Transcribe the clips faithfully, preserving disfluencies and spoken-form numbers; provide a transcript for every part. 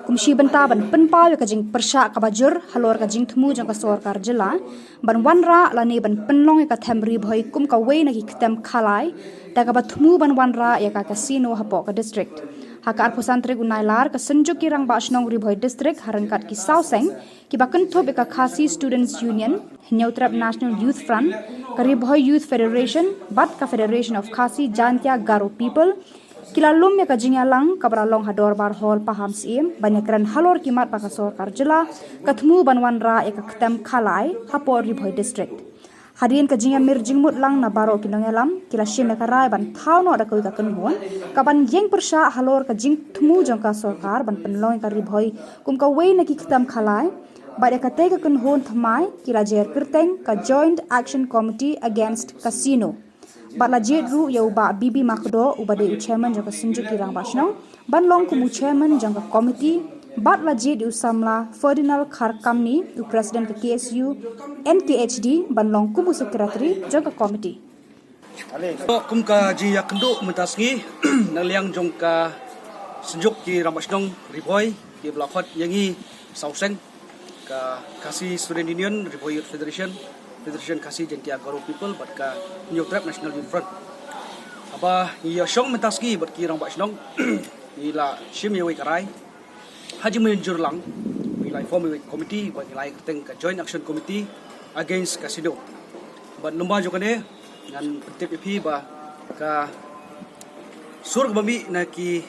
Kum shi bynta ban pynpaw ïa ka jingpyrshah kaba jur halor ka jingthmu jong ka sorkar jylla ban wanrah lane ban pynlong ïa ka them Ri Bhoi kum kawei na ki ktem khalai da kaba thmu ban wanrah ïa ka casino hapoh ka district. Ha ka arphew san tarik u Nailar, ka Synjuk ki Rangbah Shnong Ri Bhoi District ha ryngkat ki saw seng kiba kynthup ïa ka Khasi Students Union, Hynñiewtrep National Youth Front, ka Ri Bhoi Youth Federation bad ka Federation of Khasi Jaintia Garo People ki la lum ïa ka jingïalang kaba la long ha Dorbar Hall Pahamm Syiem ban ïakren halor ki mat ba ka sorkar jylla ka thmu ban wanrah ïa ka ktem khalai hapoh Ri Bhoi District. Hadien ka jingïamir jingmut lang na baroh ki nongïalam, ki la shim ïa ka rai ban thaw noh da kawei ka kynhun kaban ïeng pyrshah halor ka jingthmu jong ka sorkar ban pynlong ïa ka Ri Bhoi kum kawei na ki ktem khalai. Bad ïa katei ka kynhun thymmai ki la jer kyrteng ka Joint Action Committee Against Casino. Bad la jied ruh ïa u Bah B B Makdoh uba dei u chairman jong ka Synjuk ki Rangbah Shnong ban long kum u chairman jong ka committee, bad la jied ïa u samla Ferdinand Kharkamni, u president ka K S U N K H D, ban long kum u secretary jong ka committee. Kum ka jingïakynduh mynta sngi na liang jong ka Synjuk ki Rangbah Shnong Ri Bhoi kiba la khot ïa ngi saw seng, ka Khasi Student Union, Ri Bhoi Youth Federation, Federation Khasi Jaintia Garo People bad ka Hynñiewtrep National Youth Front. Haba ngi ïashong mynta sngi bad ki Rangbah Shnong, ngi la shim ïa wei ka rai. Ha jingmynjur lang, ngi la form ïa wei ka committee bad ngi la ai kyrteng ka Joint Action Committee Against Casino. Bad lyngba jong kane ngan pyntip ïa phi ba ka sur kaba mih na ki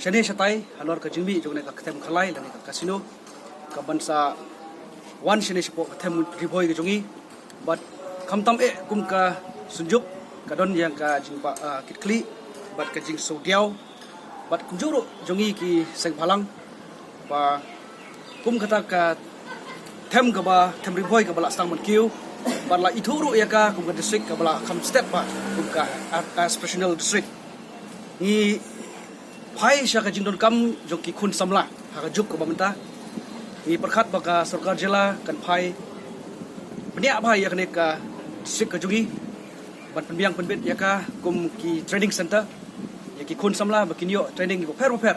shane shatai halor ka jingmih jong kane ka ktem khalai lane ka casino, kaban sa wan shane shapoh ka them Ri Bhoi ka jong ngi. Bad khamtam eh kum ka Synjuk ka don ïa ka jingba, ah, kitkhlieh bad ka jingsngewdiaw bad kumjuh ruh jong ngi ki seng bhalang ba kum kata ka them kaba them Ri Bhoi kaba la sdang ban kiew bad la ithuh ruh ïa ka kum ka district kaba la kham stet ba kum ka, ah, ah, aspirational district. Ngi phai sha ka jingdonkam jong ki khun samla ha ka juk kaba mynta. Ngi pyrkhat ba ka sorkar jylla kan phai bniah bha ïa kane ka district ka jong ngi ban pynbiang pynbit ïa ka kum ki training center ïa ki khun samla ba kin ïoh training bapher bapher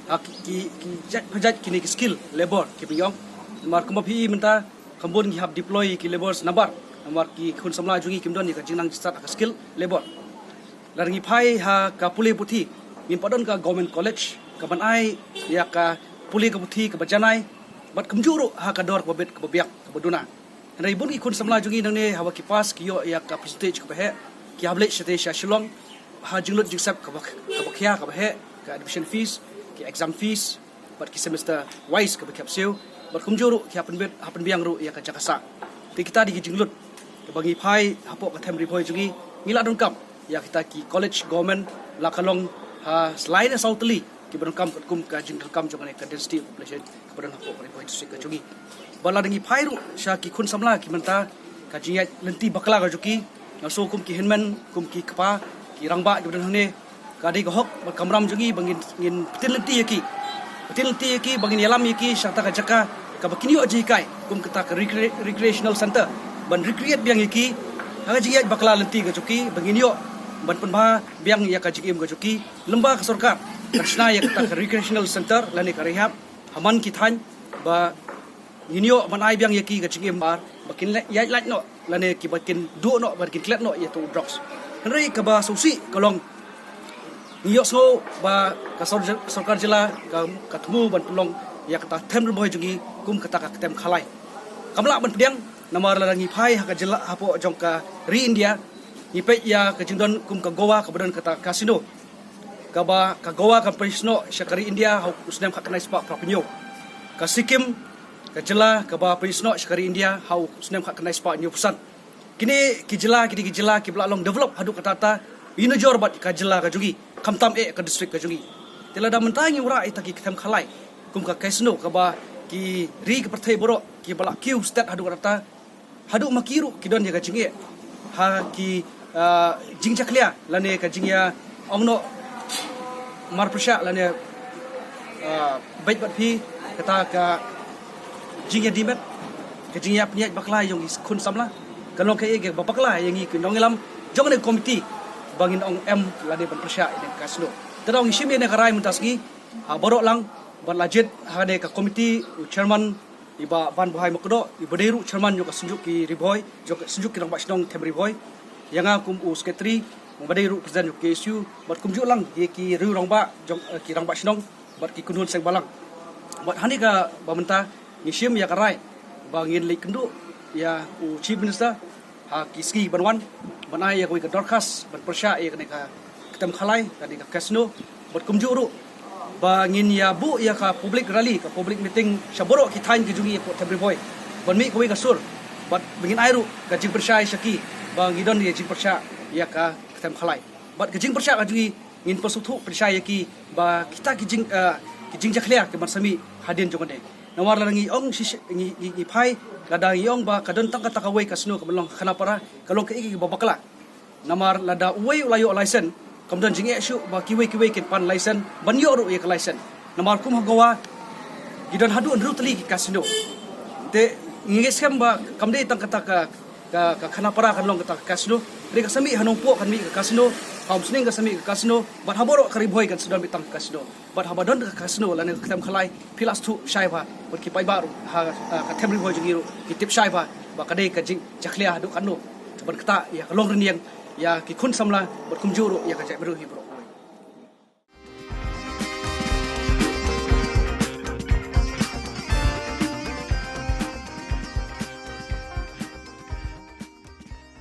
ha ki, ki, ki jait pajait kine ki skill labor kiba ngi ong. Namar kumba phi i mynta kham bun ngi hap deploy ïa ki labours nabar namar ki khun samla jong ngi kim don ïa ka jingnang jingstad ha ka skill labor. Lada ngi phai ha ka pule puthi, ngim pat don ka government college kaban ai ïa ka pule ka puthi kaba janai bad kumjuh ruh ha ka dor kaba bit kaba biang kaba duna. Hynrei bun ki khun samla jong ngi nangne haba ki pass ki ïoh ïa ka percentage kaba heh, ki hap leit shatei sha Shillong ha jinglut jingsep kaba, kaba khia kaba heh, ka admission fees, ki exam fees bad ki semester wise kaba ki hap siew bad kumjuh ruh ki hap pynbit, hap pynbiang ruh ïa ka jaka sah. Te kita dei ki jinglut kaba ngi phai hapoh ka them Ri Bhoi jong ngi, ngi la donkam ïa kita ki college government la ka long ha lai ne saw tylli kiba donkam katkum ka jingdonkam jong kane ka density of population kaba don hapoh ka Ri Bhoi district ka jong ngi. Bad lada ngi phai ruh sha ki khun samla ki mynta, ka jingïaid lynti bakla ka jong ki, nga sngew kum ki hynmen, kum ki kpa, ki rangbah kiba don hangne, ka dei ka hok bad ka kamram jong ngi ba ngin, ngin pynlynti ïa ki. Pynlynti ïa ki ba ngin ïalam ïa ki sha kata ka jaka kaba kin ïoh jinghikai kum kata ka recre-, recreational center ban recreate biang ïa ki ha ka jingïaid bakla lynti ka jong ki, ba ngin ïoh ban pynbha biang ïa ka jingim ka jong ki. Lyngba ka sorkar kan shna ïa kata ka recreational center lane ka rehab ha man ki thaiñ ba ngin ïoh ban ai biang ïa ki ka jingim ba, ba kin leh, ïaid lait noh lane kiba kin duh noh, ba kin klet noh ïa utu u drugs. Hynrei kaba sngewsih ka long, ngi ïohsngew ba ka sor-, sorkar jylla ka, ka thmu ban pynlong ïa kata them Ri Bhoi jong ngi kum kata ka ktem khalai. Kam lah ban pdiang namar lada ngi phai ha ka jylla hapoh jong ka ri India, ngi peit ïa ka jingdon kum ka Goa kaba don kata ka casino, kaba ka Goa kan pynsnoh sha ka ri India ha u snem khatkhyndai spah phra phew hynñiew. Ka Sikkim, ka jylla kaba pynsnoh sha ka ri India ha u snem khatkhyndai spah hynñiew phew san. Kine ki jylla, kine ki jylla kiba la long develop haduh katta katta, ïa nujor bad ka jylla ka jong ngi, khamtam eh ka district ka jong ngi. Te lada mynta ngi wanrah ïa kita ki ktem khalai kum ka casino, kaba ki ri ki pyrthei baroh kiba la kiew stet haduh katta katta, haduh ma ki ruh ki don ïa ka jingeh ha ki, ah, jingjakhlia lane ka jingïa ong noh mar pyrshah lane, ah, beit bad phi, kata ka jingïadei met, ka jingïapynïaid bakla jong ki khun samla ka long kaei kaba bakla ïa ngi ki nongïalam jong kane ka komiti ba ngin ong em lane ban pyrshah ïa kane ka casino. Te ngi shim ïa kane ka rai mynta sngi ha baroh lang Bad la jied ha kane ka komiti u chairman i Bah Banbuhai Makdoh, i ba dei ruh chairman jong ka Synjuk ki Ri Bhoi, jong ka Synjuk ki Rangbah Shnong Them Ri Bhoi. Ïa nga kum u secretary, u ba dei ruh president jong ka K S U, bad kumjuh lang ïa ki riew rangbah jong, eh, ki rangbah shnong bad ki kynhun seng balang. Bad ha kane kaba mynta ngi shim ïa ka rai ba ngin leit kynduh ïa u Chief Minister ha ki sngi ban wan, ban ai ïa kawei ka dorkhas ban pyrshah ïa kane ka ktem khalai, kane ka casino, bad kumjuh ruh ba ngin ïa buh ïa ka public rally, ka public meeting sha baroh ki thaiñ ki jong ngi hapoh Them Ri Bhoi, ban mih kawei ka sur, bad ba ngin ai ruh ka jingpyrshah sha ki ba ngi don ïa jingpyrshah ïa ka ktem khalai. Bad ka jingpyrshah ka jong ngi, ngin pynsngewthuh pyrshah ïa ki ba kita ki jing, eh, ki jingjakhlia ki ban sa mih hadien jong kane. Namar lada ngi ong shi, shi, ngi, ngi, ngi phai, lada ngi ong ba ka don tang kata kawei ka casino ka ban long Khanapara, ka long kaei kaei kaba bakla. Namar lada uwei u la ïoh license, kam don jingeh shuh ba kiwei kiwei kin pan license, ban ïoh ruh ïa ka license. Namar kum ha Goa, ki don haduh hynriew tylli ki casino. Te ngi ngeit skhem ba kam dei tang kata ka, ka, ka Khanapara kan long kata ka casino. Hynrei ka sa mih ha Nongpoh kan mih ka casino, ha Umsning ka sa mih ka casino, bad ha baroh ka Ri Bhoi kan sa don mih tang ka casino. Bad haba don ka casino lane ka ktem khalai, phi la sngewthuh shai bha, bad ki paidbah ruh ha, ha ka Them Ri Bhoi jong ngi ruh ki tip shai bha ba ka dei ka jingjakhlia haduh katno, ban ktah ïa ka longrynïeng ïa ki khun samla bad kumjuh ruh ïa ka jaitbynriew hi baroh.